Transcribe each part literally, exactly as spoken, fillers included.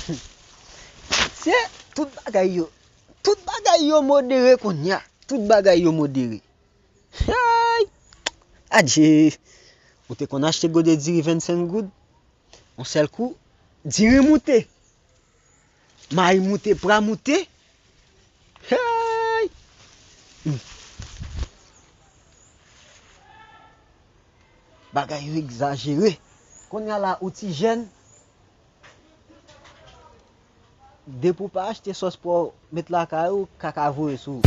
Se tout bagay yo, tout bagay yo modere kounye a. Tout bagay yo modere. Ay! Adje! Ou te konn achte gode diri vennsenk goud? Yon sèl kou, diri moute. Mayi moute, pra moute. Hey! Hmm. Bagay yo egzajere. Kounye a la, ou ti jèn. Depi w pa achte sòs pou w met lakay ou, kaka voye sou ou.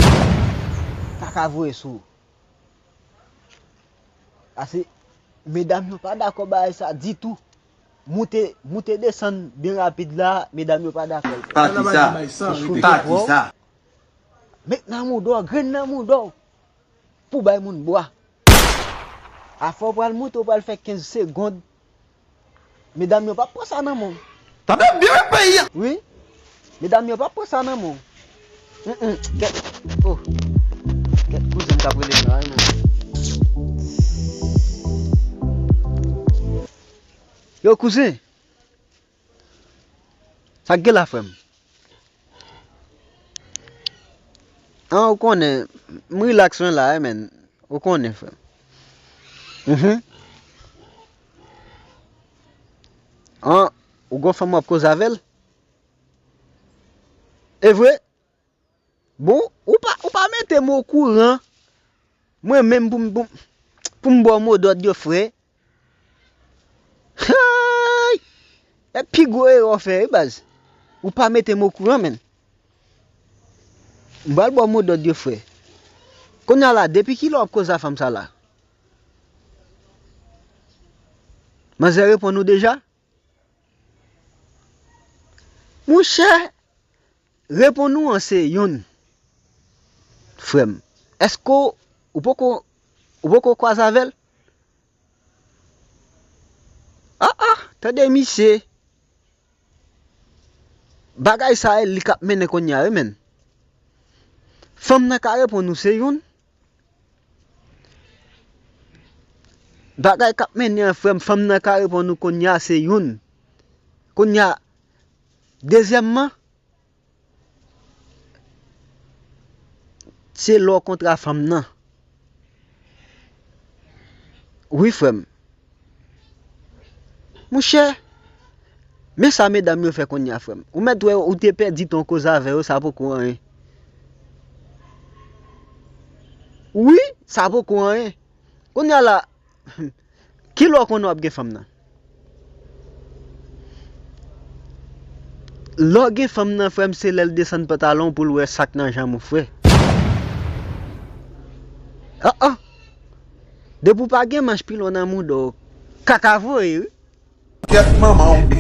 Kaka voye sou ou. Pase, medam yo pa dakò bagay sa ditou. Moute, moute desann byen rapid la, medam yo pa dakò. Pa ki sa? Pa ki sa? Met nan mouda w, grenn nan mouda w. Pou bay moun bwa. Afè w pral moute, w pral fè kenz segonn. Medam yo p ap pran sa nan men w. Tande byen wi peyi a. Wi. Medam yo p ap pran sa nan men w. Mm, mm, kèt. Oh. Kèt kouzen m k ap rele sa, wi, men. Yo, kouzen. Sa k gen la, frè m? An, ou konnen, m rilaks mwen la, wi, men. Ou konnen, frè m. Mhm. An, ou gon fanm w ap koze avè l? E vre? Bon, ou pa, ou pa mete m okouran. Mwen menm pou m, pou m, pou m ba w mo dòd yo, frè. Hey! E pi gwo erè w fè, wi, baz. Ou pa mete m okouran, menn. M pral ba w mo dòd yo, frè. Kounye a la, depi kilè w ap koze a fanm sa la? Manzè reponn ou deja? Monchè, reponn ou an se youn, frè m. Èske w poko, ou poko kwaze avè l? Ah, ah, tande misye. Bagay sa e li k ap mennen kounye a, wi, menn. Fanm nan ka reponn ou se youn. Bagay k ap mennen an, frè m, fanm nan ka reponn ou kounye a se youn. Kounye a, dezyèmman, se lè w kontre a fanm nan. Wi, frè m. Monchè, men sa medam yo fè kounye a, frè m. Ou mèt wè ou te pèdi tan w koze avè yo, sa poko anyen. Wi, sa poko anyen. Kounye a la, kilè w konnen w ap gen fanm nan? Lè w gen fanm nan, frè m, se lè l desann pantalon w pou l wè sa k nan janm ou, frè. Ah, ah. Depi w pa gen manch pilon nan mouda w, kaka voye, wi. Kèt manman w.